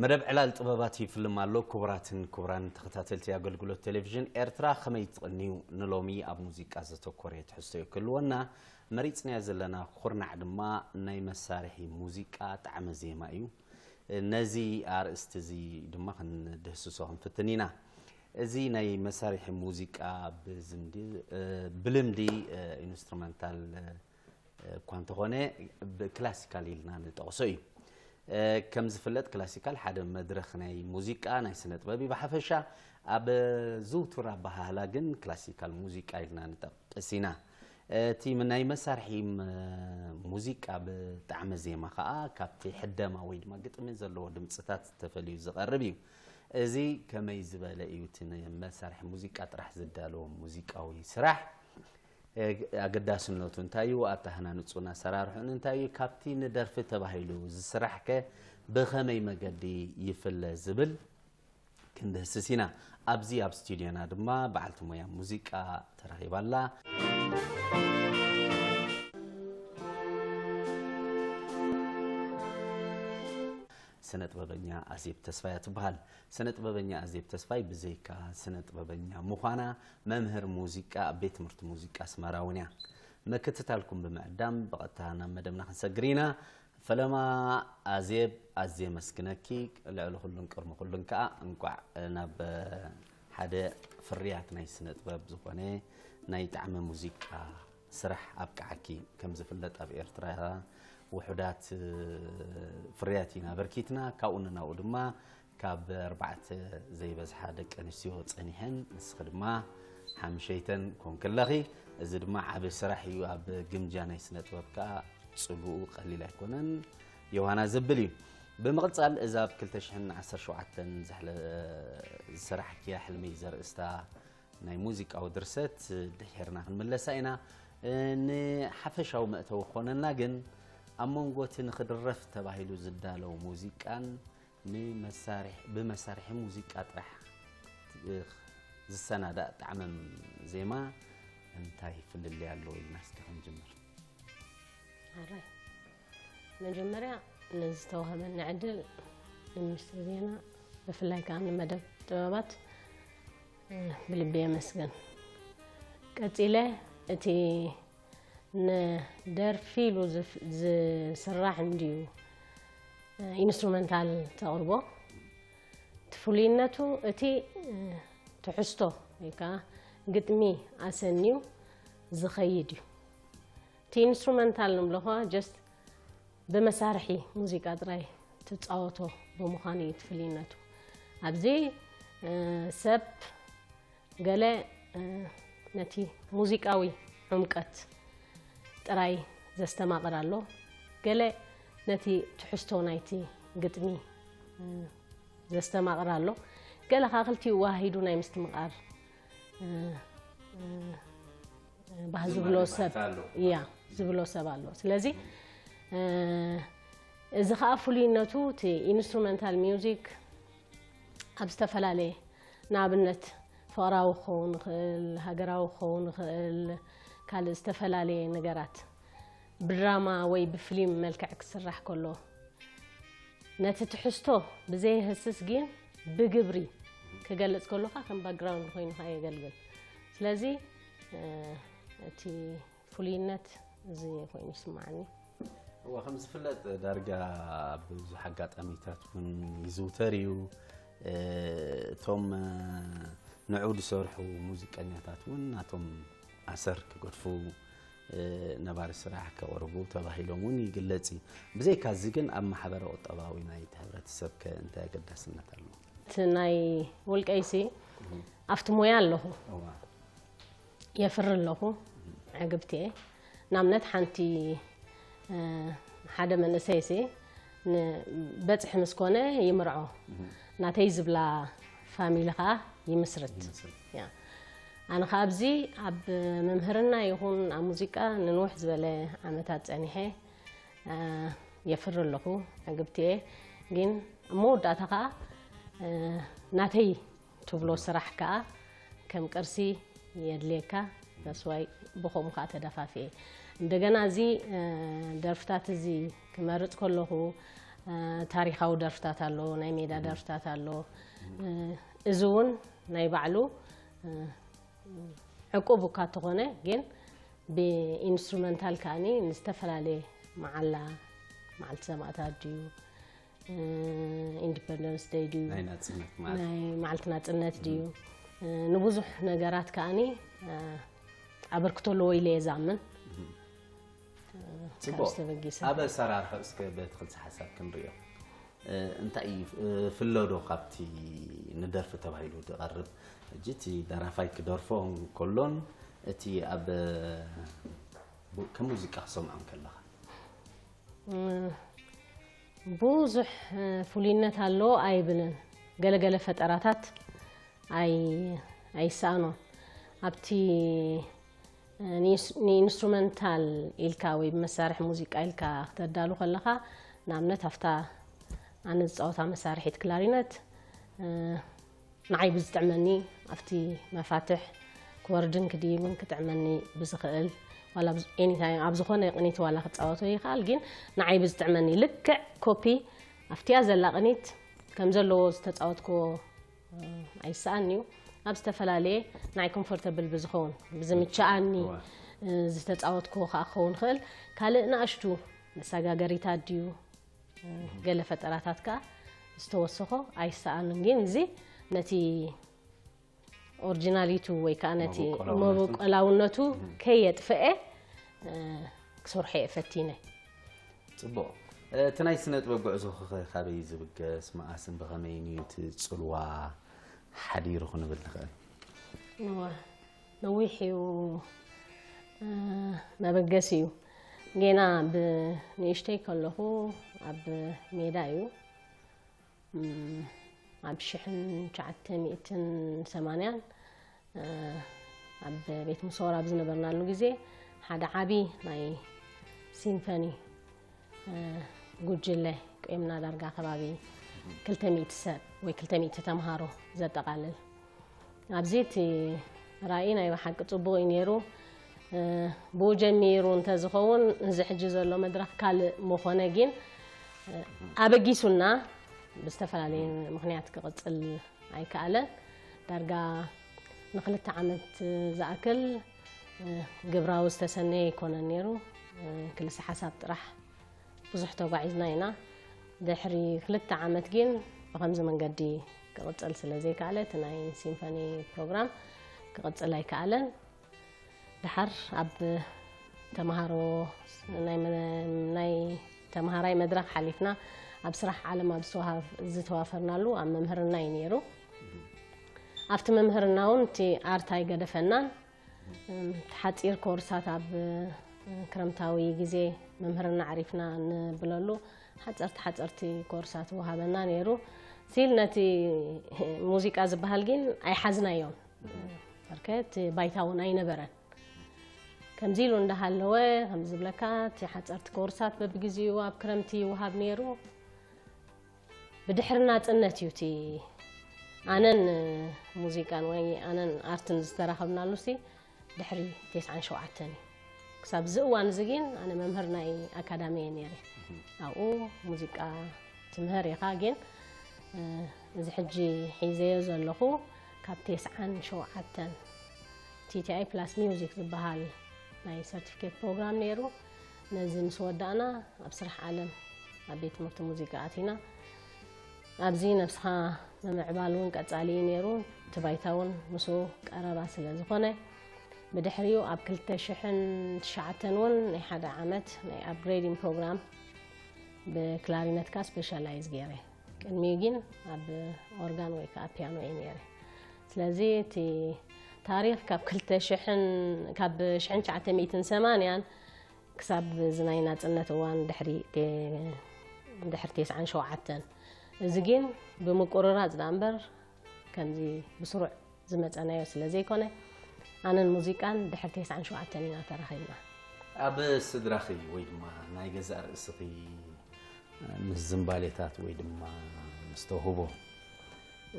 መደብ ዕላል ጥበባት ይፍልም ኣሎ። ክቡራትን ክቡራን ተኸታተልቲ ኣገልግሎት ቴሌቪዥን ኤርትራ፣ ከመይ ትቕንዩ? ንሎሚ ኣብ ሙዚቃ ዘተኮረ ትሕዝቶ እዩ ክህልወና። መሪጽናዮ ዘለና ኩርናዕ ድማ ናይ መሳርሒ ሙዚቃ ጣዕመ ዜማ እዩ። ነዚ ኣርእስቲ እዚ ድማ ክንድህስሶ ክንፍትን ኢና። እዚ ናይ መሳርሒ ሙዚቃ ብዝምዲ፣ እ፣ ብልምዲ፣ እ፣ ኢንስትሩመንታል፣ እ፣ እኳ እንተኾነ፣ ብክላሲካል ኢልና ንጠቕሶ እዩ። እ፣ ከም ዝፍለጥ፣ ክላሲካል ሓደ መድረኽ ናይ ሙዚቃ፣ ናይ ስነ ጥበብ እዩ ብሓፈሻ። ኣብ ዝውቱር ኣበሃህላ ግን ክላሲካል ሙዚቃ ኢልና ንጠቕስ ኢና። እቲ ም-፣ ናይ መሳርሒ ም-፣ ሙዚቃ ብጣዕመ ዜማ ኸኣ ካብቲ ሕደማ ወይ ድማ ግጥሚ ዘለዎ ድምጽታት ተፈልዩ ዝቐርብ እዩ። እዚ ከመይ ዝበለ እዩ? እቲ ንመሳርሒ ሙዚቃ ጥራሕ ዝዳለዎ ሙዚቃዊ ስራሕ፣ እ፣ ኣገዳስነቱ እንታይ እዩ? ኣተሃናንጹን ኣሰራርሑን እንታይ እዩ? ካብቲ ንደርፊ ተባሂሉ ዝስራሕ ከ ብኸመይ መገዲ ይፍለ ዝብል ክንድህስስ ኢና። ኣብዚ ኣብ ስቱድዮና ድማ በዓልቲ ሞያ ሙዚቃ ተረኺባ ኣላ። ስነ ጥበበኛ ኣዜብ ተስፋይ እያ ትበሃል። ስነ ጥበበኛ ኣዜብ ተስፋይ ብዘይካ ስነ ጥበበኛ ምዃና፣ መምህር ሙዚቃ ኣብ ቤት ትምህርቲ ሙዚቃ ኣስመራ እውን እያ። ምክትታልኩም ብምዕዳም ብቐጥታ ናብ መደብና ክንሰግር ኢና። ፈለማ ኣዜብ፣ ኣዝየ የመስግነኪ። ልዕሊ ኩሉን ቅድሚ ኩሉን ከኣ እንቋዕ ናብ ሓደ ፍርያት ናይ ስነ ጥበብ ዝኾነ ናይ ጣዕመ ሙዚቃ ስራሕ ኣብቅዓኪ። ከም ዝፍለጥ፣ ኣብ ኤርትራ ውሑዳት ፍርያት ኢና ኣበርኪትና። ካብኡ ንናብኡ ድማ ካብ ኣርባዕተ ዘይበዝሓ ደቂ ኣንስትዮ ጸኒሐን፣ ንስኺ ድማ ሓምሸይተን ኮንኪ ኣለኺ። እዚ ድማ ዓቢ ስራሕ እዩ። ኣብ ግምጃ ናይ ስነ ጥበብ ከኣ ጽልኡ ቀሊል ኣይኮነን። ዮሃና ዘብል እዩ። ብምቕጻል፣ እዛ ኣብ ክልተ ሽሕን ዓሰርተ ሸውዓተን ዘሕለ-፣ ዝሰራሕክያ ሕልመይ ዘርእስታ ናይ ሙዚቃዊ ድርሰት ድሒርና ክንምለሳ ኢና። ንሓፈሻዊ መእተዊ ክኾነና ግን፣ ኣብ መንጎ እቲ ንኽድረፍ ተባሂሉ ዝዳለው ሙዚቃን ንመሳርሒ-፣ ብመሳርሒ ሙዚቃ ጥራሕ ዝሰናዳእ ጣዕመ ዜማ እንታይ ፍልልይ ኣለዎ ኢልና እስከ ክንጅምር። ኣራይ፣ መጀመርያ ነዚ ዝተዋህበኒ ዕድል ንሚኒስትሪ ዜና፣ ብፍላይ ከኣ ንመደብ ጥበባት፣ እ፣ ብልቢ የመስግን። ቀጺለ፣ እቲ ንደርፊ ኢሉ ዝፍ-፣ ዝስራሕ እንድዩ፣ እ፣ ኢንስትሩመንታል ተቕርቦ። እቲ ፍሉይነቱ፣ እቲ፣ እ፣ ትሕዝቶ ወይ ከኣ ግጥሚ ኣሰንዩ ዝኸይድ እዩ። እቲ ኢንስትሩመንታል ንብሎ ኸኣ ጀስት ብመሳርሒ ሙዚቃ ጥራይ ትጻወቶ ብምዃኑ እዩ እቲ ፍልይነቱ። ኣብዚ፣ እ፣ ሰብ ገለ፣ እ፣ ነቲ ሙዚቃዊ ዕምቀት ጥራይ ዘስተማቕር ኣሎ፣ ገለ ነቲ ትሕዝቶ ናይቲ ግጥሚ፣ እ፣ ዘስተማቕር ኣሎ፣ ገለ ኸኣ ክልቲኡ ዋሂዱ ናይ ምስትምቓር፣ እ፣ እ፣ እ፣ ባህ ዝማሬ ዝብሎ ባህታ ሰብ ኣሎ። እያ ዝብሎ ሰብ ኣሎ። ስለዚ፣ እ፣ እዚ ኸኣ ፍሉይነቱ፣ እቲ ኢንስትሩመንታል ሚውዚክ ኣብ ዝተፈላለየ፣ ንኣብነት፣ ፍቕራዊ ክኸውን ይኽእል፣ ሃገራዊ ክኸውን ይኽእል፣ ካልእ ዝተፈላለየ ነገራት፣ ብድራማ ወይ ብፊልም መልክዕ ክስራሕ ከሎ፣ ነቲ ትሕዝቶ ብዘየህስስ ግን ብግብሪ ክገልጽ ከሎ ኸኣ ከም ባክግራውንድ ኮይኑ ኸኣ የገልግል። ስለዚ፣ እ፣ እቲ ፍሉይነት እዚ ኮይኑ ይስምዓኒ። እዋ፣ ከም ዝፍለጥ፣ ዳርጋ ኣብ ብዙሕ ኣጋጣሚታት እውን ይዝውተር እዩ። እ፣ እቶም፣ እ፣ ንዕኡ ዝሰርሑ ሙዚቀኛታት እውን ናቶም ኣሰር ክገድፉ፣ እ፣ ነባሪ ስራሕ ከቕርቡ ተባሂሎም እውን ይግለጽ እዩ። ብዘይካ እዚ ግን ኣብ ማሕበረ ቁጠባዊ ናይቲ ሕብረተሰብ ከ እንታይ ኣገዳስነት ኣለዎ? እቲ ናይ ውልቀይሲ ኣብቲ ሞያ ኣለኹ። እዋ። የፍሪ ኣለኹ፣ ዕግብቲ እየ። ንኣብነት ሓንቲ፣ እ፣ ሓደ መንእሰይሲ ንበጽሒ ምስ ኮነ ይምርዖ። እህ። ናተይ ዝብላ ፋሚሊ ኸኣ ይምስርት። ይምስርት። ያ። ኣነ ኸኣ ኣብዚ ኣብ መምህርና ይኹን ኣብ ሙዚቃ ንንውሕ ዝበለ ዓመታት ጸኒሐ፣ እ፣ የፍሪ ኣለኹ፣ ዕግብቲ እየ። ግን ኣብ መወዳእታ ኸኣ፣ እ፣ ናተይ ትብሎ ስራሕ ከኣ ከም ቅርሲ የድልየካ። That's why ብኸምኡ ከኣ ተደፋፊኤ። እንደገና እዚ፣ እ፣ ደርፍታት እዚ ክመርጽ ከለኹ፣ ታሪኻዊ ደርፍታት ኣሎ፣ ናይ ሜዳ ደርፍታት ኣሎ። እዚ እውን ናይ ባዕሉ ዕቁብ እኳ እንተኾነ፣ ግን ብኢንስትሩመንታል ከኣኒ ንዝተፈላለየ መዓላ፣ መዓልቲ ሰማእታት ድዩ፣ ኢንዲፐንደንስ ደይ ድዩ፣ ናይ ናጽነት ማለት ናይ መዓልቲ ናጽነት ድዩ፣ ንብዙሕ ነገራት ከኣኒ ኣበርክቶ ኣለዎ ኢለ እየ ዝኣምን። ካብ ጽቡቅ። ዝተበገሰ ኣብ ኣሰራርሓ እስከ በቲ ክልተ ሓሳብ ክንሪኦ። እንታይ እዩ ፍለዶ ካብቲ ንደርፊ ተባሂሉ ዝቐርብ? ሕጂ እቲ ደራፋይ ክደርፎ እንከሎን እቲ ኣብ ከም ሙዚቃ ክሰምዖ ከለኻ ብዙሕ ፍሉይነት ኣለዎ ኣይብልን። ገለገለ ፈጠራታት ኣይ ኣይሰኣኖን። ኣብቲ ንኢንስትሩመንታል ኢልካ ወይ ብመሳርሒ ሙዚቃ ኢልካ ክተዳሉ ከለኻ፣ ንኣብነት ኣብታ ኣነ ዝፃወታ መሳርሒት ክላሪነት ንዓይ ብዝጥዕመኒ ኣብቲ መፋትሕ ክወርድን ክድይብን ክጥዕመኒ ብዝኽእል፣ ዋላ ኤኒታይም ኣብ ዝኾነ ቅኒት ዋላ ክፃወቶ ይኽእል፣ ግን ንዓይ ብዝጥዕመኒ ልክዕ ኮፒ ኣብቲያ ዘላ ቅኒት ከም ዘለዎ ዝተፃወትክዎ ኣይሰኣን እዩ። ኣብ ዝተፈላለየ ንዓይ ኮምፎርተብል ብዝኸውን ብዝምችኣኒ ዝተፃወትክዎ ከዓ ክኸውን ይኽእል። ካልእ ንኣሽቱ መሰጋገሪታት ድዩ ገለ ፈጠራታት ከዓ ዝተወሰኾ ኣይሰኣንን። ግን እዚ ነቲ ኦሪጂናሊቱ ወይ ከዓ ነቲ መበቆላውነቱ። መበቆላውነቱ ከየጥፍአ ክሰርሖ እየ ፈቲነ። ጽቡቕ። እቲ ናይ ስነ ጥበብ ጉዕዞ ኸ ካበይ ዝብገስ፣ መኣስን ብኸመይን እዩ እቲ ጽልዋ ሓዲሩ ክንብል ንኽእል? እወ፣ ነዊሕ እዩ መበገሲ እዩ። ጌና ብንእሽተይ ከለኹ ኣብ ሜዳ እዩ። ኣብ ሽሕን ትሽዓተ ሚእትን ሰማንያን ኣብ ቤት ሙሰወር ኣብ ዝነበርናሉ ግዜ ሓደ ዓቢ ናይ ሲምፈኒ ጉጅለ ቆምና፣ ዳርጋ ከባቢ ክልተ ሚእቲ ሰብ ወይ ክልተ ሚእቲ ተምሃሮ ዘጠቓልል። ኣብዚ እቲ ራእይ ናይ ብሓቂ ጽቡቕ እዩ ነይሩ። ብኡ ጀሚሩ እንተዝኸውን እዚ ሕጂ ዘሎ መድረኽ ካልእ ምኾነ፣ ግን ኣበጊሱና ብዝተፈላለየ ምኽንያት ክቕጽል ኣይከኣለን። ዳርጋ ንክልተ ዓመት ዝኣክል ግብራዊ ዝተሰነየ ኣይኮነን ነይሩ። ክልሰ ሓሳብ ጥራሕ ብዙሕ ተጓዒዝና ኢና። ድሕሪ ክልተ ዓመት ግን ብኸምዚ መንገዲ ክቕጽል ስለ ዘይከኣለ፣ እቲ ናይ ሲምፎኒ ፕሮግራም ክቕጽል ኣይከኣለን። ድሓር ኣብ ተምሃሮ ናይ መ-፣ ናይ ተምሃራይ መድረኽ ሓሊፍና ኣብ ስራሕ ዓለም ኣብ ዝተዋሃፍ-፣ ዝተዋፈርናሉ ኣብ መምህርና እዩ ነይሩ። ኣብቲ መምህርና እውን እቲ ኣርት ኣይገደፈናን። እም፣ ሓጺር ኮርሳት ኣብ፣ እ፣ ክረምታዊ ግዜ መምህርና ኣዕሪፍና ንብለሉ ሓጸርቲ ሓጸርቲ ኮርሳት ወሃበና ነይሩ። ሲል ነቲ ሙዚቃ ዝበሃል ግን ኣይሓዝናዮን። በርከት ባይታ እውን ኣይነበረን። ከምዚ ኢሉ እንዳሃለወ፣ ከምዚ ዝብለካ፣ እቲ ሓጸርቲ ኮርሳት በብግዜኡ ኣብ ክረምቲ ይወሃብ ነይሩ። ብድሕሪ ናጽነት እዩ እቲ ኣነን ሙዚቃን ወይ ኣነን ኣርትን ዝተራኸብናሉ ሲ ድሕሪ ተስዓን ሸውዓተን እዩ። ክሳብ እዚ እዋን እዚ ግን ኣነ መምህር ናይ ኣካዳሚ እየ ነይረ። ኣብኡ ሙዚቃ ትምህር ኢኻ፣ ግን፣ እ፣ እዚ ሕጂ ሒዘዮ ዘለኹ ካብ ተስዓን ሸውዓተን ቲ ቲ ኣይ ፕላስ ሚውዚክ ዝበሃል ናይ ሰርቲፊኬት ፕሮግራም ነይሩ። ነዚ ምስ ወዳእና ኣብ ስራሕ ዓለም ኣብ ቤት ትምህርቲ ሙዚቃ ኣቲና። ኣብዚ ነብስኻ ምምዕባል እውን ቀጻሊ እዩ ነይሩ። እቲ ባይታ እውን ምስኡ ቀረባ ስለ ዝኾነ፣ ብድሕሪኡ ኣብ ክልተ ሽሕን ትሽዓተን እውን ናይ ሓደ ዓመት ናይ ኣፕግሬዲንግ ፕሮግራም ብክላሪነትካ ስፔሻላይዝ ገይረ። ቅድሚኡ ግን ኣብ ኦርጋን ወይ ከዓ ፒያኖ እየ ነይረ። ስለዚ እቲ ታሪኽ ካብ ክልተ ሽሕን፣ ካብ ሽሕን ትሽዓተ ሚእትን ሰማንያን ክሳብ እዚ ናይ ናጽነት እዋን ድሕሪ ቴ-፣ ድሕሪ ተስዓን ሸውዓተን። እዚ ግን ብምቁርራጽ ደኣ እምበር ከምዚ ብስሩዕ ዝመጸናዮ ስለ ዘይኮነ፣ ኣነን ሙዚቃን ድሕሪ ተስዓን ሸውዓተን ኢና ተራኺብና። ኣብ ስድራኺ ወይ ድማ ናይ ገዛእ ርእስኺ ምስ ዝንባሌታት ወይ ድማ ምስ ተውህቦ፣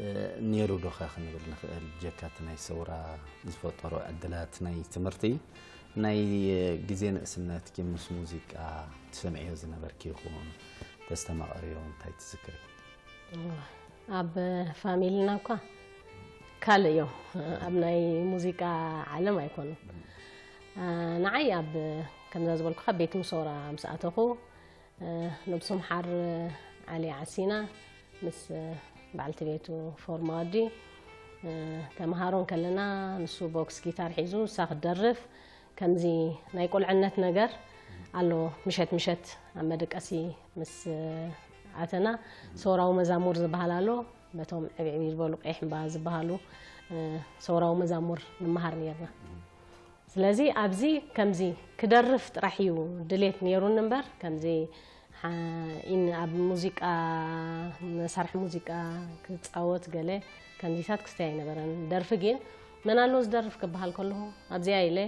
እ፣ ነይሩ ዶ ኸ ክንብል ንኽእል? ብጀካ እቲ ናይ ሰውራ ዝፈጠሮ ዕድላት ናይ ትምህርቲ፣ ናይ ግዜ ንእስነትኪ ምስ ሙዚቃ ትሰምዕዮ ዝነበርኪ ይኹን፣ እቲ ተስተማቐርዮ እንታይ ትዝክሪ? ኣብ ፋሚልና እኳ ካልእ እዮም፣ ኣብ ናይ ሙዚቃ ዓለም ኣይኮኑን። ንዓይ ኣብ ከምዛ ዝበልኩኻ ቤት ምሶራ ምስ ኣተኹ፣ ነብሶም ሓር ዓሊ ዓሲና ምስ በዓልቲ ቤቱ ፎርማዲ ተምሃሮ እንከለና፣ ንሱ ቦክስ ጊታር ሒዙ፣ እሳ ክትደርፍ፣ ከምዚ ናይ ቁልዕነት ነገር ኣሎ። ምሸት ምሸት ኣብ መደቀሲ ምስ ኣተና፣ ሰውራዊ መዛሙር ዝበሃል ኣሎ። በቶም ዕብዕብ ዝበሉ ቀይሕ እምባ ዝበሃሉ ሰውራዊ መዛሙር ንመሃር ነርና። ስለዚ ኣብዚ ከምዚ ክደርፍ ጥራሕ እዩ ድሌት ነይሩኒ እምበር፣ ከምዚ ሓ- ኢን ኣብ ሙዚቃ፣ መሳርሒ ሙዚቃ ክፃወት ገለ ከምዚታት ክስተይ ኣይነበረን። ደርፊ ግን መን ኣሎ ዝደርፍ ክበሃል ከለኹ ኣብዚኣ ኢለ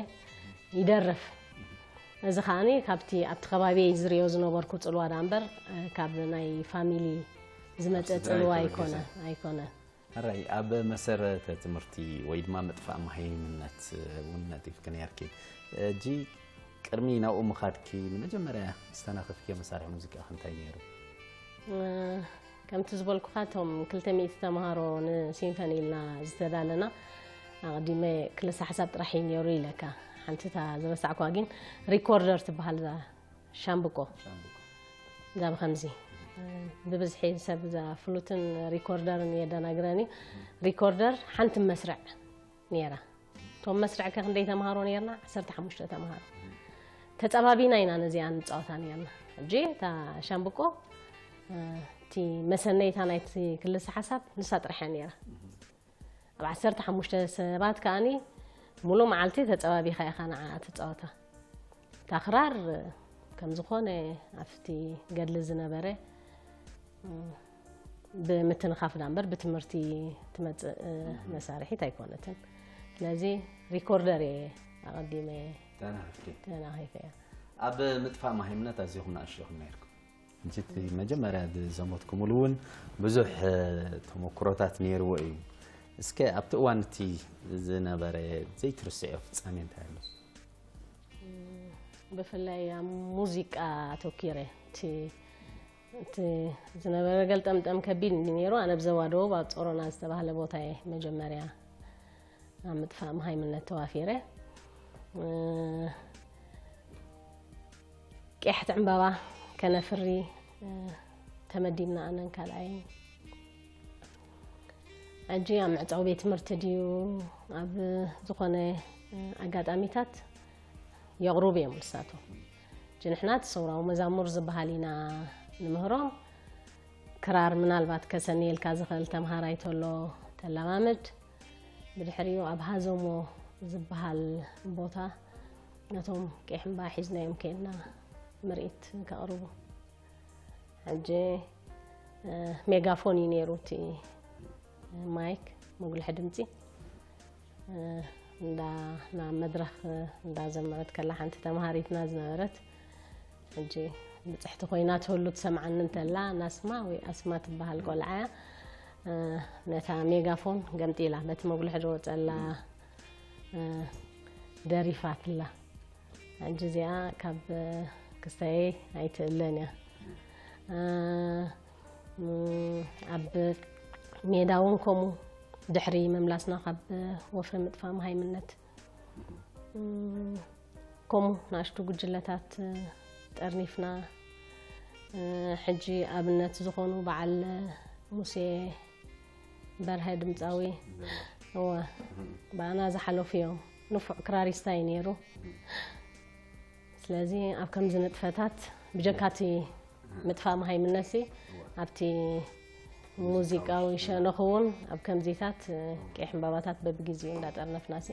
ይደርፍ። እዚ ከዓኒ ካብቲ ኣብቲ ከባቢየይ ዝሪኦ ዝነበርኩ ፅልዋ ዳ እምበር፣ ካብ ናይ ፋሚሊ ዝመፀ ስድራ ፅልዋ ይኮነ ኣይኮነ ገዛ። ኣይኮነ። ሕራይ ኣብ መሰረተ ትምህርቲ ወይ ድማ ምጥፋእ መሃይምነት እውን ነጢፍኪ ነርኪ። እጂ ቅድሚ ናብኡ ምኻድኪ ንመጀመርያ ዝተናኸፍኪዮ መሳርሒ ሙዚቃ እንታይ ነይሩ? ከምቲ ዝበልኩኻ እቶም ክልተ ሚእቲ ተምሃሮ ንሲምፈኒ ኢልና ዝተዳለና ኣቐዲመ ክልሳ ሓሳብ ጥራሕ እዩ ነይሩ ኢለካ። ሓንቲ እታ ዝረሳዕኳ ግን ሪኮርደር ትበሃል እዛ ሻምብቆ እዛ ብኸምዚ ብብዝሒ ሰብ እዛ ፍሉትን ሪኮርደርን የደናግረኒ። ሪኮርደር ሓንቲ መስርዕ ነይራ። እቶም መስርዕ ከ ክንደይ ተምሃሮ ነይርና? ዓሰርተ ሓሙሽተ ተምሃሮ ተፀባቢና ኢና ነዚኣ ንፃወታ ነይርና። ሕጂ እታ ሻምብቆ እቲ መሰነይታ ናይቲ ክልስ ሓሳብ ንሳ ጥራሕ እያ ነይራ። ኣብ ዓሰርተ ሓሙሽተ ሰባት ከኣኒ ሙሉ መዓልቲ ተፀባቢኻ ኢኻ ንዓ ትፃወታ። እታ ክራር ከም ዝኾነ ኣብቲ ገድሊ ዝነበረ ብምትንኻፍ ዳ እምበር ብትምህርቲ ትመፅእ መሳርሒት ኣይኮነትን። ስለዚ ሪኮርደር እየ ኣቐዲመ ተናኺፍኪ። ተናኺፈ እያ። ኣብ ምጥፋእ መሃይምነት ኣዚኹም ንኣሽኹም ነርኩም። እንጂ እቲ መጀመርያ ዝዘመትኩምሉ እውን ብዙሕ ተመክሮታት ነይርዎ እዩ። እስከ ኣብቲ እዋን እቲ ዝነበረ ዘይትርስዕዮ ፍጻሜ እንታይ ኣሎ? ብፍላይ ኣብ ሙዚቃ ኣተኪረ እቲ እቲ ዝነበረ ገልጠምጠም ከቢድ እንዲ ነይሩ። ኣነ ብዘባ ደቡብ ኣብ ጾሮና ዝተባህለ ቦታ እየ መጀመርያ ኣብ ምጥፋእ መሃይምነት ተዋፊረ። ቅያሕቲ ዕምባባ ከነፍሪ ተመዲብና ኣነን ካልኣይ። ሕጂ ኣብ መዕፀዊ ቤት ትምህርቲ ድዩ ኣብ ዝኾነ ኣጋጣሚታት የቕርቡ እዮም ንሳቶም። ሕጂ ንሕና እቲ ሰውራዊ መዛሙር ዝበሃል ኢና ንምህሮም። ክራር ምናልባት ከሰንየልካ ዝኽእል ተምሃራይ ተሎ ተለማምድ። ብድሕሪኡ ኣብ ሃዘሞ ዝበሃል ቦታ ነቶም ቄሕምባ ሒዝናዮም ከይድና ምርኢት ከቕርቡ። ሕጂ ሜጋፎን እዩ ነይሩ እቲ ማይክ መጉልሒ ድምፂ። እንዳ ናብ መድረኽ እንዳዘመረት ከላ ሓንቲ ተምሃሪትና ዝነበረት ሕጂ ብፅሕቲ ኮይና ትህሉ ትሰምዓኒ እንተላ ናስማ ወይ ኣስማ ትበሃል ቆልዓ እያ። ነታ ሜጋፎን ገምጢላ በቲ መጉልሒ ዝወፀላ ደሪፋትላ። ሕጂ እዚኣ ካብ ክስተየይ ኣይትእለን እያ። ኣብ ሜዳ እውን ከምኡ ድሕሪ ምምላስና ካብ ወፍሪ ምጥፋእ መሃይምነት ከምኡ ንኣሽቱ ጉጅለታት ጠርኒፍና። ሕጂ ኣብነት ዝኾኑ በዓል ሙሴ በርሀ ድምፃዊ እወ ብኣና ዝሓለፉ እዮም። ንፉዕ ክራሪስታ እዩ ነይሩ። ስለዚ ኣብ ከምዚ ንጥፈታት ብጀካቲ ምጥፋእ መሃይምነት ሲ ኣብቲ ሙዚቃዊ ሸነኹ እውን ኣብ ከምዚታት ቀይሕ ዕምባባታት በብግዜኡ እንዳጠርነፍና ሲ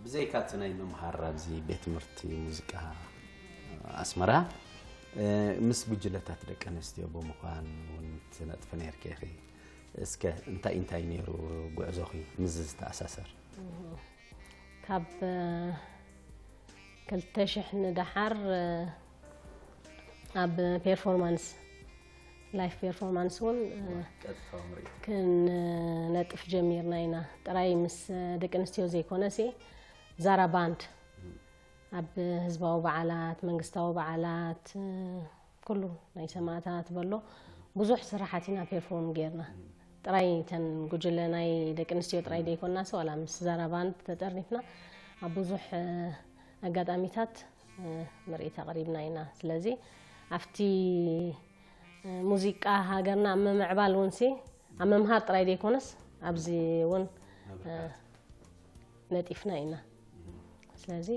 ብዘይካ እቲ ናይ ምምሃር ኣብዚ ቤት ትምህርቲ ሙዚቃ ኣስመራ ምስ ጉጅለታት ደቂ ኣንስትዮ ብምዃን እውን ትነጥፊ ነርኪ ኢኺ። እስከ እንታይ እንታይ ነይሩ ጉዕዞኺ ምስዚ ዝተኣሳሰር? ካብ ክልተ ሽሕ ንደሓር ኣብ ፔርፎርማንስ ላይፍ ፔርፎርማንስ እውን ቀጥታዊ ምርኢት ክንነጥፍ ጀሚርና ኢና። ጥራይ ምስ ደቂ ኣንስትዮ ዘይኮነሲ ዛራ ባንድ ኣብ ህዝባዊ በዓላት፣ መንግስታዊ በዓላት፣ ኩሉ ናይ ሰማእታት በሎ ብዙሕ ስራሓት ኢና ፔርፎርም ጌርና። ጥራይ ተን ጉጅለ ናይ ደቂ ኣንስትዮ ጥራይ ደይኮናስ፣ ዋላ ምስ ዛራ ባንድ ተጠርኒፍና ኣብ ብዙሕ፣ እ፣ ኣጋጣሚታት፣ እ፣ ምርኢት ኣቕሪብና ኢና። ስለዚ ኣብቲ፣ እ፣ ሙዚቃ ሃገርና ኣብ ምምዕባል እውን ሲ፣ ኣብ ምምሃር ጥራይ ደይኮነስ ኣብዚ እውን፣ እ፣ ነጢፍና ኢና። ስለዚ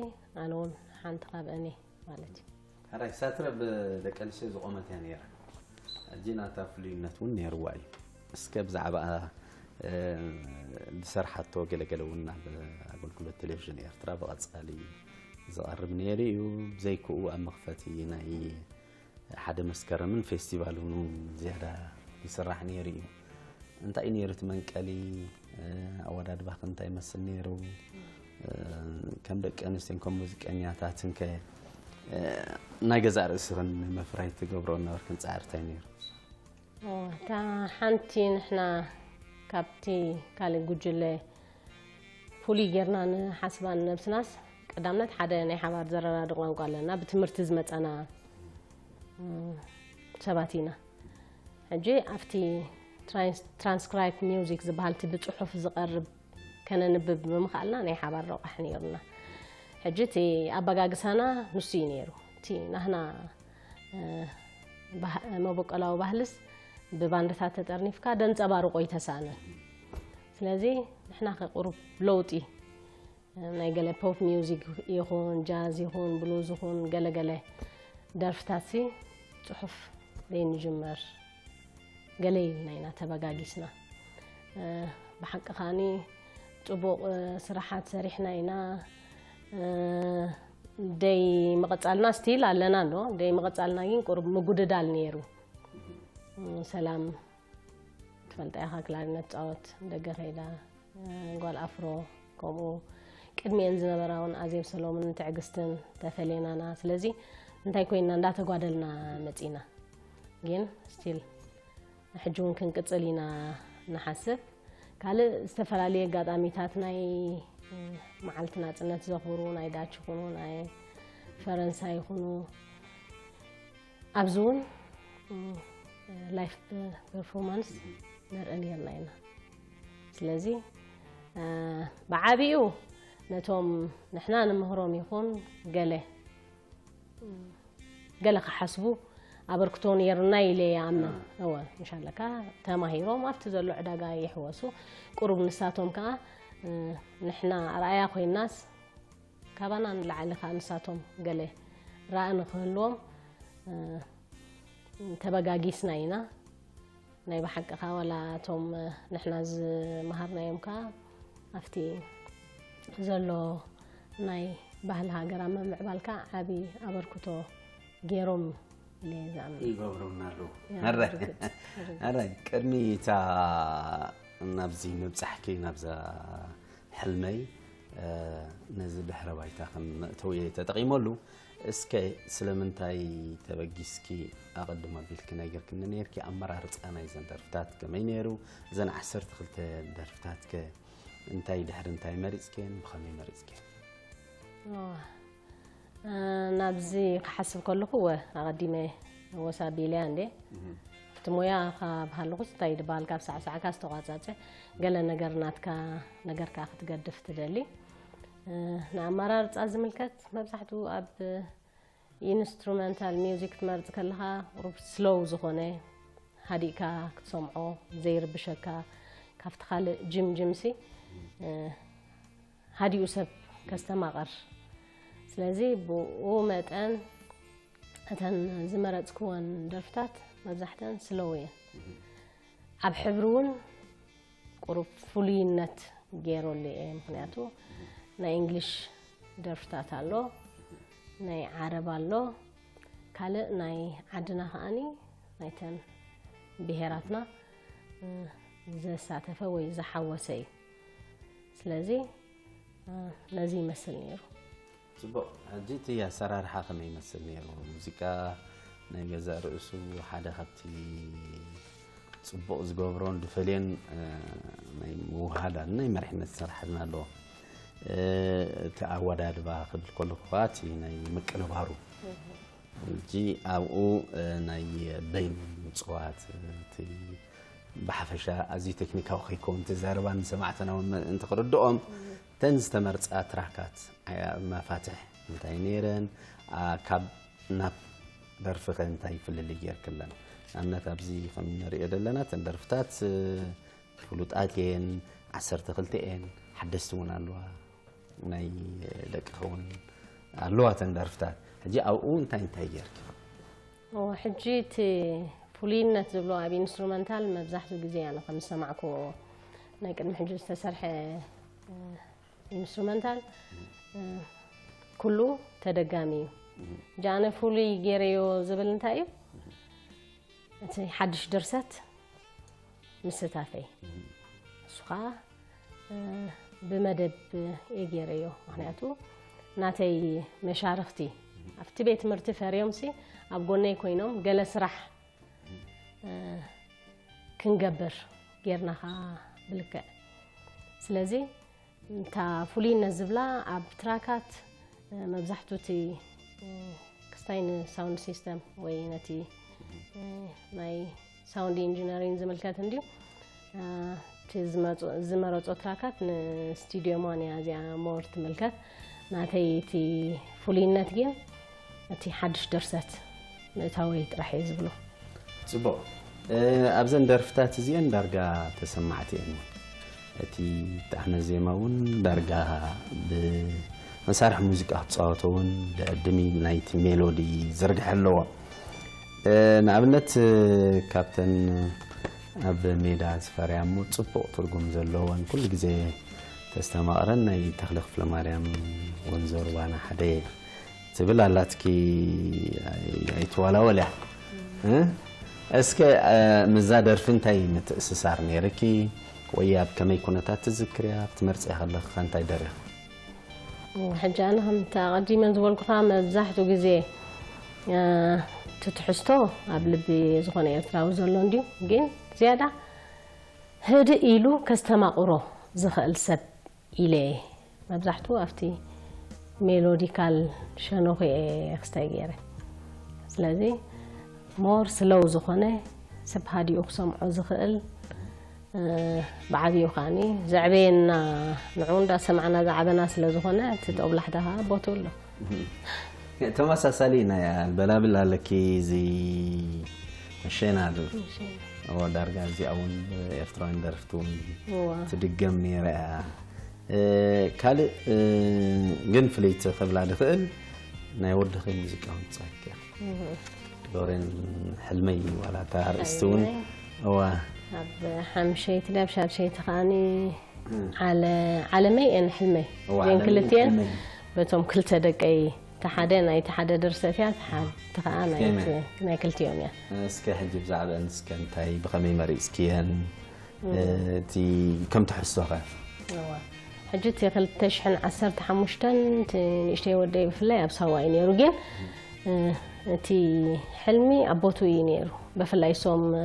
ኣነ እውን ሓንቲ ካብአን እየ ማለት እዩ። ሕራይ ሳትረ ብደቂ ኣንስትዮ ዝቖመት እያ ነይራ። ሕጂ ናታ ፍሉይነት እውን ነይርዋ እዩ። እስከ ብዛዕባኣ፣ እ፣ ዝሰርሓቶ ገለገለ እውን ናብ ኣገልግሎት ቴሌቪዥን ኤርትራ ብቐጻሊ ዝቐርብ ነይሩ እዩ። ብዘይክኡ ኣብ መኽፈቲ ናይ ሓደ መስከረምን ፌስቲቫልን እውን ዝያዳ ይስራሕ ነይሩ እዩ። እንታይ እዩ ነይሩ እቲ መንቀሊ? እ፣ ኣወዳድባኺ እንታይ ይመስል ነይሩ? እ፣ ከም ደቂ ኣንስትዮን ከም ሙዚቀኛታትን ከ፣ እ፣ ናይ ገዛእ ርእስኽን ንምፍራይ ትገብሮ ነበርክን ጻዕሪ እንታይ ነይሩ? ኦ፣ እታ ሓንቲ ንሕና ካብቲ ካልእ ጉጅለ ፍሉይ ጌርና ንሓስባ ንነብስናስ፣ ቀዳምነት ሓደ ናይ ሓባር ዘረዳድእ ቋንቋ ኣለና፣ ብትምህርቲ ዝመጻና፣ እ፣ ሰባት ኢና። ሕጂ ኣብቲ ትራንስ-፣ ትራንስክራይብ ሚውዚክ ዝበሃል እቲ ብጽሑፍ ዝቐርብ ከነንብብ ብምኽኣልና ናይ ሓባር ረቋሒ ነይሩና። ሕጂ እቲ ኣበጋግሳና ንሱ እዩ ነይሩ። እቲ ናህና፣ እ፣ ባህ-፣ መበቆላዊ ባህልስ ብባንድታት ተጠርኒፍካ ደንጸባርቆ ይተሳነ። ስለዚ ንሕና ከ ቁሩብ ለውጢ፣ እ፣ ናይ ገለ ፖፕ ሚውዚክ ይኹን፣ ጃዝ ይኹን፣ ብሉዝ ይኹን፣ ገለ ገለ ደርፍታትሲ ጽሑፍ ዘይንጅመር ገለ ኢልና ኢና ተበጋጊስና። እ፣ ብሓቂ ከኣኒ ጽቡቕ፣ እ፣ ስራሓት ሰሪሕና ኢና። እ፣ ደይ ምቕጻልና ስቲል ኣለና ኣሎ። ደይ ምቕጻልና ግን ቁሩብ ምጉድዳል ነይሩ። እ፣ ሰላም ትፈልጣ ኢኻ፣ ክላሪነት ትጻወት ደገ ከይዳ፣ እ፣ ጓል ኣፍሮ ከምኡ ቅድሚኤን ዝነበራ እውን ኣዜብ ሰሎምን ትዕግስትን ተፈሌናና። ስለዚ እንታይ ኮይንና እንዳተጓደልና መጺና። ግን ስቲል ሕጂ እውን ክንቅጽል ኢና ንሓስብ። ካልእ ዝተፈላለዩ ኣጋጣሚታት ናይ፣ እ፣ መዓልቲ ናጽነት ዘኽብሩ ናይ ዳች ይኹኑ ናይ ፈረንሳይ ይኹኑ ኣብዚ እውን፣ እ፣ ላይፍ ፐርፎርማንስ ነርኢ ነርና ኢና። ስለዚ፣ እ፣ ብዓቢኡ ነቶም ንሕና ንምህሮም ይኹን ገለ፣ እ፣ ገለ ክሓስቡ ኣበርክቶ ነይሩና ኢለ ይኣምን። እወ፣ ምሻለካ ተማሂሮም ኣብቲ ዘሎ ዕዳጋ ይሕወሱ። ቁሩብ ንሳቶም ከኣ፣ እ፣ ንሕና ኣርኣያ ኮይናስ ካባና ንላዕሊ ከኣ ንሳቶም ገለ ራኢ ንክህልዎም፣ እ፣ ተበጋጊስና ኢና። ናይ ብሓቂ ከኣ ዋላ እቶም ንሕና ዝመሃርናዮም ከኣ ኣብቲ ዘሎ ናይ ባህሊ ሃገር ኣብ ምምዕባል ከኣ ዓቢ ኣበርክቶ ገይሮም ኢለ እየ ዝኣምን። ይገብሩና ኣለዉ። ያ፣ ኣራይ። ርግጽ፣ ርግጽ። ኣራይ፣ ቅድሚ እታ ናብዚ ምብጻሕኪ፣ ናብዛ ሕልመይ፣ እ፣ ነዚ ድሕረ ባይታ ከም መእተዊ እየ ተጠቒመሉ። እስከ ስለምንታይ ተበጊስኪ ኣቐድም ኣቢልኪ ነጊርክኒ ነይርኪ? ኣመራርጻ ናይዘን ደርፍታት ከመይ ነይሩ? እዘን ዓሰርተ ክልተ ደርፍታት ከ እንታይ ድሕሪ እንታይ መሪጽክየን? ብኸመይ መሪጽክየን? ዋ፣ እ፣ ናብዚ ክሓስብ ከለኹ፣ ወ፣ ኣቐዲመ ወስ ኣቢለያ እንዴ። እህ። እቲ ሞያ ካብ ሃለኹስ እንታይ ድበሃል፣ ካብ ሳዕሳዕካ ዝተቋጸጸ ገለ ነገር ናትካ ነገር ከኣ ክትገድፍ ትደሊ። እ፣ ንኣመራርጻ ዝምልከት መብዛሕትኡ ኣብ ኢንስትሩመንታል ሚውዚክ ትመርጽ ከለኻ ቁሩብ ስሎው ዝኾነ ሃዲእካ ክትሰምዖ ዘይርብሸካ ካብቲ ካልእ ጅምጅምሲ፣ እ፣ ሃዲኡ ሰብ ከስተማቐር። ስለዚ ብኡ መጠን እተን ዝመረጽክወን ደርፍታት መብዛሕተን ስሎው እየን። ኣብ ሕብሪ እውን ቁሩብ ፍሉይነት ገይረሉ እየ። ምኽንያቱ ናይ እንግሊሽ ደርፍታት ኣሎ፣ ናይ ዓረብ ኣሎ፣ ካልእ ናይ ዓድና ከኣኒ ናይተን ብሄራትና፣ እ፣ ዘሳተፈ ወይ ዝሓወሰ እዩ። ስለዚ፣ እ፣ ነዚ ይመስል ነይሩ። ጽቡቕ። ሕጂ እቲ ኣሰራርሓ ከመይ ይመስል ነይሩ? ሙዚቃ ናይ ገዛእ ርእሱ ሓደ ካብቲ ጽቡቕ ዝገብሮን ዝፈልዮን፣ እ፣ ናይ ምውህሃድ ናይ መሪሕነት ስራሕና ኣለዎ። እ፣ እቲ ኣወዳድባ ክብል ከለኹ ከኣ እቲ ናይ ምቅንባሩ፣ እህ። ሕጂ ኣብኡ፣ እ፣ ናይ በይኑ ምጽዋት፣ እቲ ብሓፈሻ ኣዝዩ ቴክኒካዊ ከይከውን፣ እቲ ዘረባ ንሰማዕትና እውን ምእንቲ ክርድኦም፣ እተን ዝተመርጻ ትራካት፣ ኣያ፣ መፋትሕ እንታይ ነይረን፣ ኣ፣ ካብ ናብ ደርፊ ከ እንታይ ፍልልይ ጌርክለን? ንኣብነት፣ ኣብዚ ከም ንሪኦ ዘለና፣ እተን ደርፍታት፣ እ፣ ፍሉጣት እየን፣ ዓሰርተ ክልተ እየን፣ ሓደስቲ እውን ኣለዋ። ናይ ደቅኺ እውን ኣለዋ እተን ደርፍታት። ሕጂ ኣብኡ እንታይ እንታይ ጌርኪ? እወ፣ ሕጂ እቲ ፍሉይነት ዝብሎ ኣብ ኢንስትሩመንታል መብዛሕትኡ ግዜ ኣነ ከም ዝሰማዕክዎ ናይ ቅድሚ ሕጂ ዝተሰርሐ፣ እ፣ ኢንስትሩመንታል፣ እ፣ ኩሉ ተደጋሚ እዩ። ሕጂ ኣነ ፍሉይ ገይረዮ ዝብል እንታይ እዩ? እቲ ሓድሽ ድርሰት ምስታፈይ። እሱ ኸዓ፣ እ፣ ብመደብ እየ ገይረዮ። ምኽንያቱ ናተይ መሻርኽቲ ኣብቲ ቤት ትምህርቲ ፈርዮምሲ ኣብ ጎነይ ኮይኖም ገለ ስራሕ፣ እ፣ ክንገብር ጌርና ኸዓ ብልክዕ። ስለዚ እታ ፍሉይነት ዝብላ ኣብ ትራካት፣ እ፣ መብዛሕትኡ እቲ፣ እ፣ ክስታይ ንሳውንድ ሲስተም ወይ ነቲ፣ እ፣ ናይ ሳውንድ ኢንጂነሪንግ ዝምልከት እንድዩ። እ፣ እቲ ዝመጹ-፣ ዝመረጾ ትራካት ንስቱዲዮ ማንያ እዚኣ ሞር ትምልከት። ናተይ እቲ ፍሉይነት ግን እቲ ሓድሽ ድርሰት ምእታወይ ጥራሕ እየ ዝብሎ። ጽቡቕ። እ፣ ኣብዘን ደርፍታት እዚአን ዳርጋ ተሰማዕቲ እየን። እቲ ጣዕመ ዜማ እውን ዳርጋ ብመሳርሒ ሙዚቃ ክትጻወቶ እውን ደዕድም እዩ፣ ናይቲ ሜሎዲ ዝርግሐ ኣለዎ። እ፣ ንኣብነት፣ እ፣ ካብተን ኣብ ሜዳ ዝፈርያ እሞ ጽቡቕ ትርጉም ዘለወን ኩሉ ግዜ ተስተማቕረን ናይ ተኽለ ክፍለማርያም ወንዞ ሩባና ሓደ እየ። ትብል ኣላትኪ፣ ኣይ-፣ ኣይትዋላወልያ። እ? እስከ፣ እ፣ ምስዛ ደርፊ እንታይ ምትእስሳር ነይርኪ? ወይ ኣብ ከመይ ኩነታት ትዝክርያ? ክትመርጽያ ከለኺ ከ እንታይ ደሪኺ? ሕጂ ኣነ ከምቲ ኣቐዲመ ዝበልኩኻ መብዛሕትኡ ግዜ፣ እ፣ እቲ ትሕዝቶ ኣብ ልቢ ዝኾነ ኤርትራዊ ዘሎ እንድዩ። ግን ዝያዳ ህድእ ኢሉ ከስተማቕሮ ዝኽእል ሰብ ኢለ እየ። መብዛሕትኡ ኣብቲ ሜሎዲካል ሸነኹ እየ ክስታይ ገይረ። ስለዚ ሞር ስለው ዝኾነ ሰብ ሃዲኡ ክሰምዖ ዝኽእል፣ እ፣ ብዓብዩ ከዓኒ ዘዕበየና፣ ንዕኡ እንዳሰማዕና ዝዓበና ስለ ዝኾነ እቲ ጦብላሕታ ከኣ ቦትኡ ኣሎ። ተመሳሳሊ ናይ ኣልበላብል ኣለኪ፣ እዚ መሸና ዶ? መሸና። እዎ፣ ዳርጋ እዚኣ እውን ኤርትራውያን ደርፍቲ እውን እዋ። ትድገም ነይራ እያ። እ፣ ካልእ፣ እ፣ ግን ፍልይቲ ክብላ ድኽእል ናይ ወድኺ ሙዚቃ እውን ትጻወት እያ። እህ። ሎሬን ሕልመይ ዋላ እታ ኣርእስቲ እውን። ሕልመይ። እዋ። ኣብ ሓምሸይቲ ድያ፣ ኣብ ሻድሸይቲ ከዓኒ እም። ዓለ-፣ ዓለመይ እየን ሕልመይ። እዋ፣ እዘን ዓለመይ ክልቲኤን ሕልመይ። በቶም ክልተ ደቀይ፣ እቲ ሓደ ናይ እቲ ሓደ ድርሰት እያ፣ እቲ ሓደ፣ እቲ ከኣ ናይ ፌመ። እቲ፣ ናይ ክልቲኦም እያ። እስከ ሕጂ ብዛዕባአን እስከ እንታይ፣ ብኸመይ መሪጽክየን? እም። እቲ ከም ትሕዝቶኸ? እዋ። ሕጂ እቲ ክልተ ሽሕን ዓሰርተ ሓሙሽተን እቲ ንእሽተይ ወደይ ብፍላይ ኣብ ሳዋ እዩ ነይሩ፣ ግን፣ እ፣ እቲ ሕልሚ ኣብ ቦትኡ እዩ ነይሩ። ብፍላይ እሶም፣ እ፣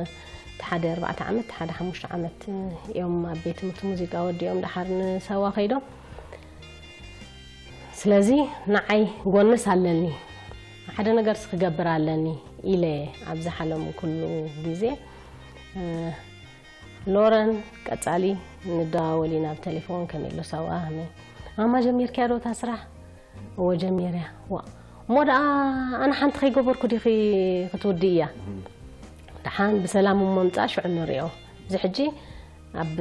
እቲ ሓደ ኣርባዕተ ዓመት፣ እቲ ሓደ ሓሙሽተ ዓመት፣ እ፣ እዮም ኣብ ቤት ትምህርቲ ሙዚቃ ወዲኦም ደሓር ንሳዋ ከይዶም። ስለዚ ንዓይ ጎንስ ኣለኒ፣ ሓደ ነገርስ ክገብር ኣለኒ ኢለ ኣብ ዝሓለምኩሉ ግዜ፣ እ፣ ሎረን ቀጻሊ ንደዋወል ኢና ብቴሌፎን፣ ከመይ ኣሎ ሳዋ፣ ከመይ፣ ማማ ጀሚርክያ ዶ እታ ስራሕ? እወ ጀሚረያ። ዋ፣ እሞ ደኣ ኣነ ሓንቲ ከይገበርኩ ዲኺ ክትውድእያ? ደሓን ብሰላም እሞ ምጻእ ሽዑ ንሪኦ። እዚ ሕጂ ኣብ፣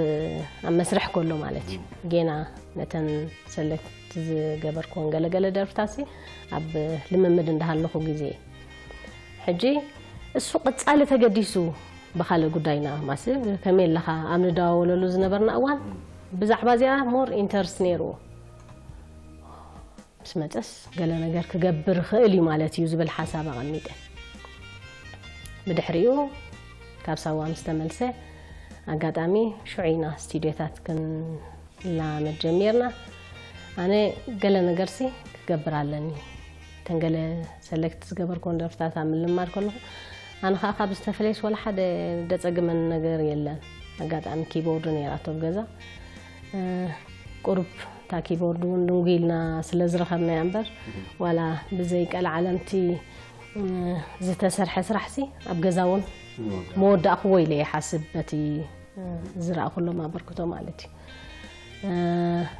ኣብ መስርሕ ከሎ ማለት እዩ። ጌና ነተን ሰለክት ዝገበርኩወን ገለገለ ደርፍታሲ ኣብ ልምምድ እንዳሃለኹ ግዜ እዩ። ሕጂ እሱ ቀጻሊ ተገዲሱ ብኻልእ ጉዳይና ማስብ ከመይ ኣለኻ ኣብ ንደዋወለሉ ዝነበርና እዋን ብዛዕባ እዚኣ ሞር ኢንተርስት ነይርዎ። ምስ መጸስ ገለ ነገር ክገብር ይኽእል እዩ ማለት እዩ ዝብል ሓሳብ ኣቐሚጠ። ብድሕሪኡ ካብ ሳዋ ምስ ተመልሰ ኣጋጣሚ ሽዑ ኢና ስቱድዮታት ክንላመድ ጀሚርና። ኣነ ገለ ነገርሲ ክገብር ኣለኒ። እተን ገለ ሰለክት ዝገበርኩወን ደርፍታት ኣብ ምልማድ ከለኹ ኣነ ኸኣ ካብ ዝተፈለየስ ወላ ሓደ ደጸግመን ነገር የለን። ኣጋጣሚ ኪቦርድ ነይራቶ ኣብ ገዛ። እ፣ ቁሩብ እታ ኪቦርድ እውን ድንጉ ኢልና ስለ ዝረኸብናያ እምበር፣ ዋላ ብዘይ ቀልዓለምቲ ዝተሰርሐ ስራሕሲ ኣብ ገዛ እውን መወዳእክዎ ኢለ ይሓስብ፣ በቲ ዝረኣኹሎም ኣበርክቶ ማለት እዩ።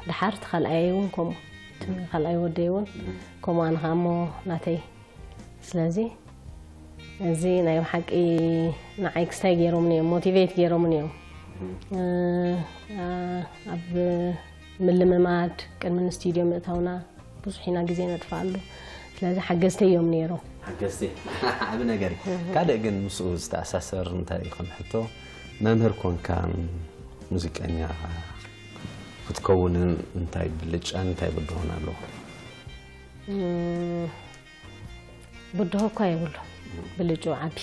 ድሓር እቲ ካልኣይ እውን ከምኡ፣ እቲ ካልኣይ ወደይ እውን ከምኡ፣ ኣነ ከዓ እሞ ናተይ። ስለዚ እዚ ናይ ብሓቂ ንዓይ ክስታይ ገይሮምኒ እዮም፣ ሞቲቬት ገይሮምኒ እዮም። ኣብ ምልምማድ ቅድሚ ንስቱድዮ ምእታውና ብዙሕ ኢና ግዜ ነጥፍኣሉ። ስለዚ ሓገዝተይ እዮም ነይሮም። ሓገዝቲ ዓቢ ነገር እዩ። ካልእ ግን ምስኡ ዝተኣሳሰር እንታይ እዩ ከም ሕቶ፣ መምህር ኮንካን ሙዚቀኛ ክትከውንን እንታይ ብልጫን እንታይ ብድሆን ኣለዎ? ብድሆ እኳ የብሉ ብልጭኡ ዓቢ።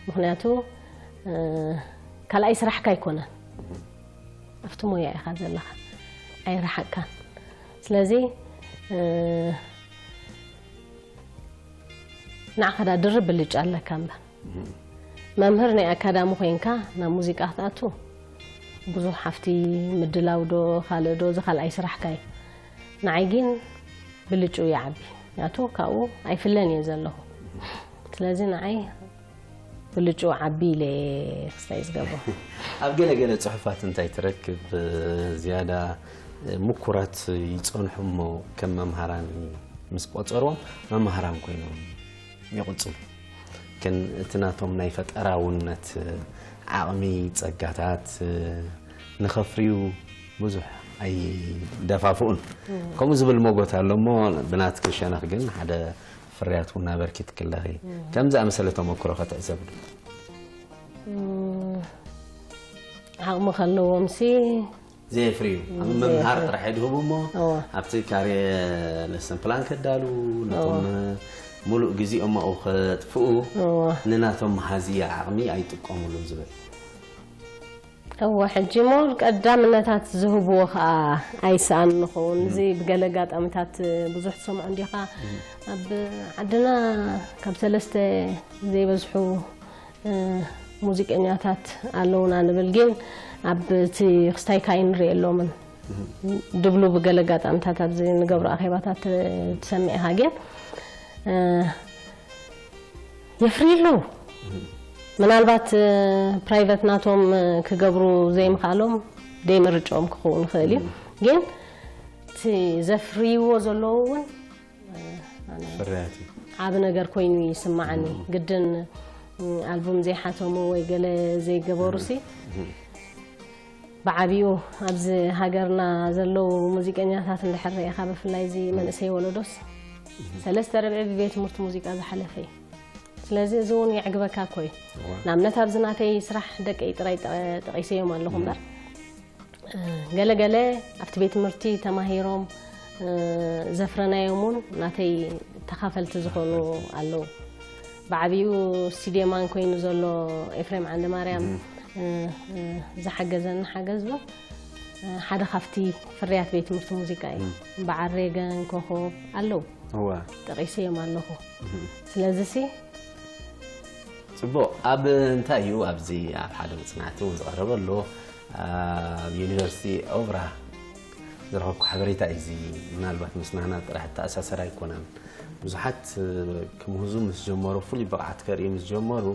ምክንያቱ ካልኣይ ስራሕካ ኣይኮነን፣ ኣብቲ ሞያ ኢኻ ዘለኻ፣ ኣይረሓቅካን። ስለዚ ንዓኻ ዳ ድርብ ብልጫ ኣለካ እምበር፣ መምህር ናይ ኣካዳሚ ኮይንካ ናብ ሙዚቃ ክትኣቱ ብዙሕ ሃፍቲ ምድላው ዶ ካልእ ዶ፣ እዚ ካልኣይ ስራሕካ እዩ። ንዓይ ግን ብልጭኡ ይዓቢ፣ ምክንያቱ ካብኡ ኣይፍለን እየ ዘለኹ። ስለዚ ንዓይ ብልጭኡ ዓቢ ኢለ ክስታይ ዝገብሮ። ኣብ ገለገለ ጽሑፋት እንታይ ትረክብ፣ ዝያዳ ምኩራት ይጸንሑ እሞ ከም መምሃራን ምስ ቆጸርዎም መምሃራን ኮይኖም ይቕጽሉ። ግን እቲ ናቶም ናይ ፈጠራውነት ዓቕሚ፣ ጸጋታት ንኸፍርዩ ብዙሕ ኣይደፋፍኡን። ከምኡ ዝብል ሞጎት ኣሎ እሞ ብናትኪ ሸነኽ ግን ሓደ ፍርያት እውን ኣበርኪትኪ ኣለኺ። ከምዚ ኣመሰለ ተመክሮ ከተዕዘቢ ዶ? ዓቕሚ ከለዎም ሲ ዘየፍርዩ ኣብ ምምሃር ጥራሕ የድህቡ እሞ ኣብቲ ካርየ ለሰን ፕላን ከዳሉ ነቶም ሙሉእ ግዜኦም ኣብኡ ከጥፍኡ ንናቶም መሃዝያ ዓቕሚ ኣይጥቀሙሉን ዝብል። እወ፣ ሕጂ ሞር ቀዳምነታት ዝህብዎ ከዓ ኣይሰኣን ንኸውን። እዚ ብገለ ኣጋጣሚታት ብዙሕ ትሰምዖ እንዲኻ፣ ኣብ ዓድና ካብ ሰለስተ ዘይበዝሑ ሙዚቀኛታት ኣለውና ንብል፣ ግን ኣብ እቲ ክስታይ ካይንሪኤሎምን ድብሉ ብገለ ኣጋጣሚታት ኣብዚ ንገብሮ ኣኼባታት ትሰምዕ ኢኻ። ግን የፍርዩ ኣለዉ። ምናልባት ፕራይቨት ናቶም ክገብሩ ዘይምኽኣሎም ደይ ምርጫኦም ክኸውን ይኽእል እዩ። ግን እቲ ዘፍርይዎ ዘለዉ እውን ፍርያት እዩ። ዓቢ ነገር ኮይኑ ይስማዓኒ። ግድን ኣልቡም ዘይሓተሙ ወይ ገለ ዘይገበሩ ሲ ብዓቢኡ ኣብዚ ሃገርና ዘለዉ ሙዚቀኛታት እንድሕር ርኢኻ፣ ብፍላይ እዚ መንእሰይ ወለዶስ ሰለስተ ርብዒ ብቤት ትምህርቲ ሙዚቃ ዝሓለፈ እዩ። ስለዚ እዚ እውን የዕግበካ እኮ እዩ። ንኣብነት ኣብዚ ናተይ ስራሕ ደቀይ ጥራይ ጠ- ጠቒሰዮም ኣለኹ እምበር ገለ ገለ ኣብቲ ቤት ትምህርቲ ተማሂሮም ዘፍረናዮም እውን ናተይ ተኻፈልቲ ዝኾኑ ኣለዉ። ብዓቢኡ ስቱድዮ ማን ኮይኑ ዘሎ ኤፍሬም ዓንደማርያም ዝሓገዘኒ ሓገዝ እውን ሓደ ካብቲ ፍርያት ቤት ትምህርቲ ሙዚቃ እዩ። በዓል ሬገን፣ ኮኾብ ኣለዉ። እወ። ጠቒሰዮም ኣለኹ። ስለዚ ሲ ጽቡቕ። ኣብ እንታይ እዩ ኣብዚ ኣብ ሓደ መጽናዕቲ እውን ዝቐረበ ኣሎ፣ ኣብ ዩኒቨርሲቲ ኦብራ ዝረኸብኩ ሓበሬታ እዩ። እዚ ምናልባት ምስ ናህና ጥራሕ እተኣሳሰር ኣይኮነን። ብዙሓት ክምህዙ ምስ ጀመሩ፣ ፍሉይ ብቕዓት ከርእዩ ምስ ጀመሩ፣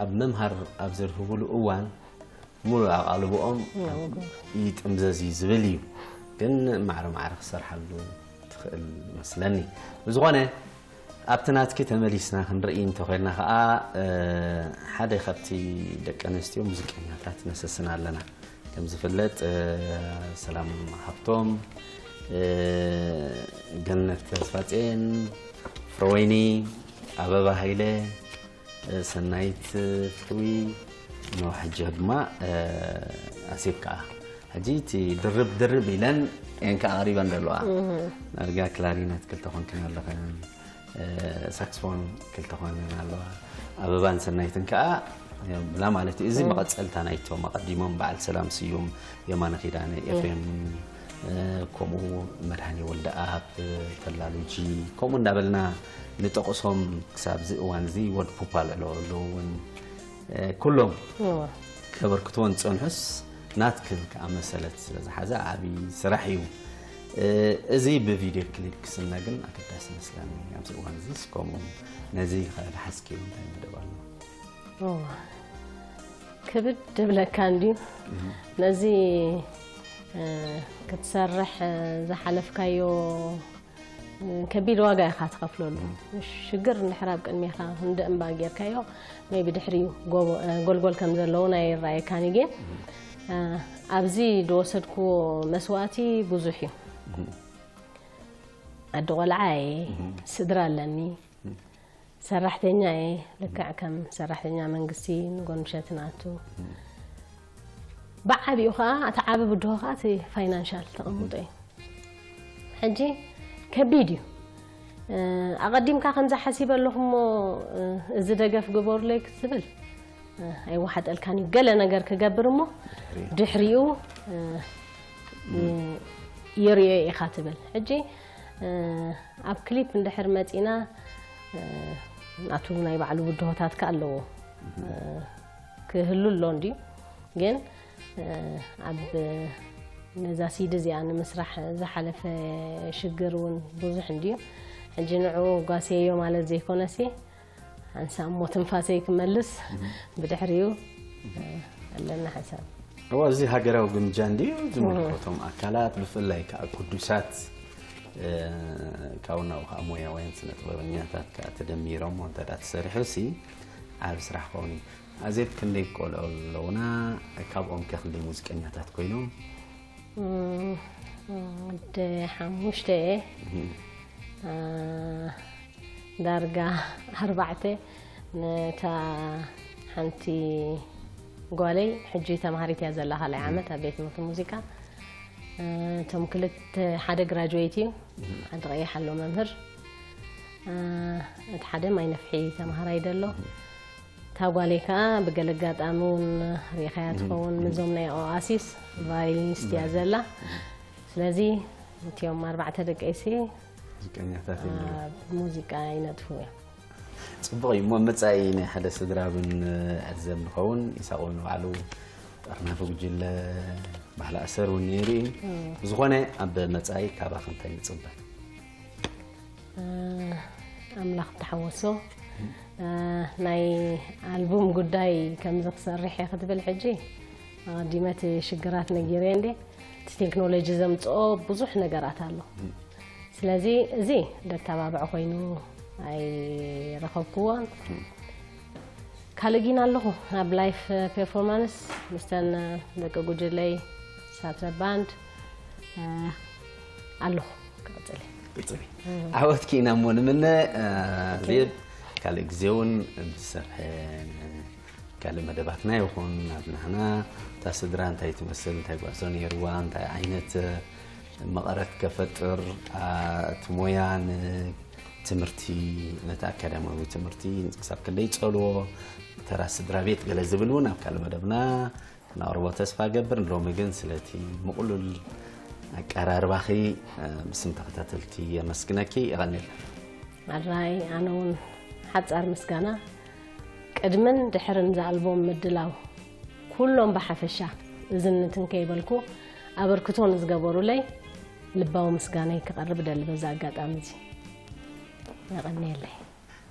ኣብ ምምሃር ኣብ ዘድህብሉ እዋን ሙሉእ ኣቓልቦኦም ይጥምዘዝ እዩ ዝብል እዩ። ግን ማዕረ ማዕረ ክሰርሓሉ ትኽእል መስለኒ። ብዝኾነ ኣብቲ ናትኪ ተመሊስና ክንርኢ እንተኾይንና ኸዓ ሓደ ካብቲ ደቂ ኣንስትዮ ሙዚቀኛታት ነሰስና ኣለና። ከም ዝፍለጥ ሰላም ሃብቶም፣ ገነት ተስፋጽዮን፣ ፍረወይኒ፣ ኣበባ ሃይለ፣ ሰናይት ፍትዊ ኖ ሕጂ ድማ ኣሴብ ከዓ ሕጂ እቲ ድርብ ድርብ ኢለን እየን ከዓ ቀሪበን ዘለዋ። ዳርጋ ክላሪነት ክልተ ኮንክን ኣለኸን፣ ሳክስፎን ክልተ ኮንን ኣለዋ። ኣበባን ሰናይትን ከዓ ብላ ማለት እዩ። እዚ መቐፀልታ ናይቶም ኣቐዲሞም በዓል ሰላም ስዩም፣ የማነ ኪዳነ፣ ኤፍሬም፣ ከምኡ መድሃኔ ወልደኣብ፣ ተላሉጂ፣ ከምኡ እንዳበልና ንጠቕሶም። ክሳብ እዚ እዋን እዚ ወድ ፑፓ ልዕሎ ኣለዉ እውን ኩሎም ከበርክትዎ ዝፀንሑስ ናትክን ከዓ መሰለት ስለ ዝሓዘ ዓብዪ ስራሕ እዩ። እዚ ብቪድዮ ክሊፕ ክስነ ግን ኣገዳሲ መስለኒ ኣብዚ እዋን እዚ። ከምኡ ነዚ ከሓስኪ እንታይ መደብ ኣሎ? ክብድ ድብለካ እንድዩ። ነዚ ክትሰርሕ ዝሓለፍካዮ ከቢድ ዋጋ ኢኻ ትኸፍለሉ። ሽግር እንድሕር ኣብ ቅድሜኻ እንደ እምባ ጌርካዮ፣ ሜይ ቢ ድሕሪኡ ጎልጎል ከም ዘለዉ ናይ ይረኣየካኒ። ግን ኣብዚ ዝወሰድክዎ መስዋእቲ ብዙሕ እዩ። ኣደ ቆልዓ እየ፣ ስድራ ኣለኒ፣ ሰራሕተኛ እየ። ልክዕ ከም ሰራሕተኛ መንግስቲ ንጎን ምሸት ንኣቱ። ብዓቢኡ ከዓ እቲ ዓቢ ብድሆ ከዓ እቲ ፋይናንሻል ተቐምጦ እዩ። ሕጂ ከቢድ እዩ። ኣቐዲምካ ከምዚ ሓሲበ ኣለኹ እሞ እዚ ደገፍ ግበሩለይ ክትብል ኣይወሓጠልካን እዩ። ገለ ነገር ክገብር እሞ ድሕሪኡ ይርእዮ ኢኻ ትብል። ሕጂ ኣብ ክሊፕ እንድሕር መፂና ናቱ ናይ ባዕሉ ብድሆታት ከ ኣለዎ ክህሉ ኣሎ እንድዩ። ግን ኣብ ነዛ ሲዲ እዚኣ ንምስራሕ ዝሓለፈ ሽግር እውን ብዙሕ እንድዩ። ሕጂ ንዕኡ ጓስየዮ ማለት ዘይኮነሲ ሓንሳብ እሞ ትንፋሰይ ክመልስ ብድሕሪኡ ኣለና ሓሳብ። እዋ፣ እዚ ሃገራዊ ግምጃ እንድዩ ዝምልከቶም ኣካላት፣ ብፍላይ ከዓ ቅዱሳት ካብኡ ናብኡ ከዓ ሞያውያን ስነ ጥበበኛታት ከዓ ተደሚሮም እንተ ደኣ ተሰሪሑ ሲ ዓቢ ስራሕ ክኸውን እዩ። ኣዜብ፣ ክንደይ ቆልዑ ኣለውና? ካብኦም ከ ክንደይ ሙዚቀኛታት ኮይኖም? ወዲ ሓሙሽተ እየ። ዳርጋ ኣርባዕተ። ነታ ሓንቲ ጓለይ ሕጂ ተምሃሪት እያ ዘላ ካልኣይ ዓመት ኣብ ቤት ትምህርቲ ሙዚቃ። እቶም ክልተ ሓደ ግራጁዌት እዩ፣ ሓንቲ ቀይሕ ኣሎ መምህር፣ እቲ ሓደ ማይ ነፍሒ ተምሃራይ ደሎ። እታ ጓለይ ከዓ ብገለ ኣጋጣሚ እውን ሪኢኻያ ትኸውን፣ ምዞም ናይ ኦኣሲስ ቫዮሊኒስት እያ ዘላ። ስለዚ እቲኦም ኣርባዕተ ደቀይሲ ሙዚቀኛታት እዮም። ኣብ ሙዚቃ ይነጥፉ እዮም። ፅቡቕ እዩ እሞ መፃኢ ናይ ሓደ ስድራ እውን ዕዘብ ንኸውን። ኢሳቕ እውን ንባዕሉ ጠርናፊ ጉጅለ ባህሊ ኣሰር እውን ነይሩ እዩ። ብዝኾነ ኣብ መፃኢ ካባኽ እንታይ ንፅበ? ኣምላኽ ተሓወሶ። ናይ ኣልቡም ጉዳይ ከምዚ ክሰርሕ እየ ክትብል ሕጂ ኣቐዲመ እቲ ሽግራት ነጊረ እንዴ፣ እቲ ቴክኖሎጂ ዘምፅኦ ብዙሕ ነገራት ኣሎ። ስለዚ እዚ ደተባብዕ ኮይኑ ኣይረኸብክዎን። ካልእ ግን ኣለኹ ኣብ ላይፍ ፐርፎርማንስ ምስተን ደቂ ጉጅለይ ሳትረ ባንድ ኣለኹ። ክቕፅል እየ። ቅፅሊ። ዓወትኪ ኢና እሞ ንምነ። ዜብ፣ ካልእ ግዜ እውን ብዝሰርሐ ካልእ መደባትና ይኹን ኣብ ናህና እታ ስድራ እንታይ ትመስል፣ እንታይ ጉዕዞ ነይርዋ፣ እንታይ ዓይነት መቐረት ከፈጥር፣ እቲ ሞያ ንትምህርቲ፣ ነቲ ኣካዳሚያዊ ትምህርቲ ክሳብ ክንደይ ይጸልዎ፣ ተራ ስድራ ቤት ገለ ዝብል እውን ኣብ ካልእ መደብና ክነቕርቦ ተስፋ እገብር። ንሎሚ ግን ስለቲ ምቕሉል ኣቀራርባኺ ብስም ተኸታተልቲ የመስግነኪ። የቐንየልና። ኣራይ ኣነ እውን ሓጻር ምስጋና ቅድምን ድሕርን ዝኣልቦም ምድላው ኩሎም ብሓፈሻ እዝንትን ከይበልኩ ኣበርክቶ ንዝገበሩለይ ልባዊ ምስጋናይ ክቐርብ እደሊ በዚ ኣጋጣሚ እዚ። የቐንየለይ።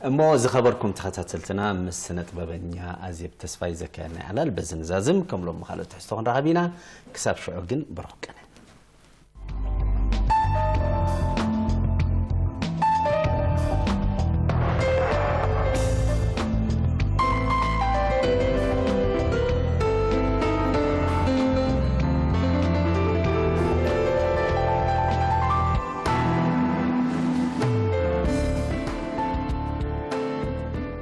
እሞ ዝኸበርኩም ተኸታተልትና ምስ ስነ ጥበበኛ ኣዜብ ተስፋይ ዘካየድናዮ ዕላል በዚ ንዛዝም። ከም ሎሚ ካልኦት ትሕዝቶ ክንራኸብ ኢና። ክሳብ ሽዑ ግን ብሩኽ ቅነ።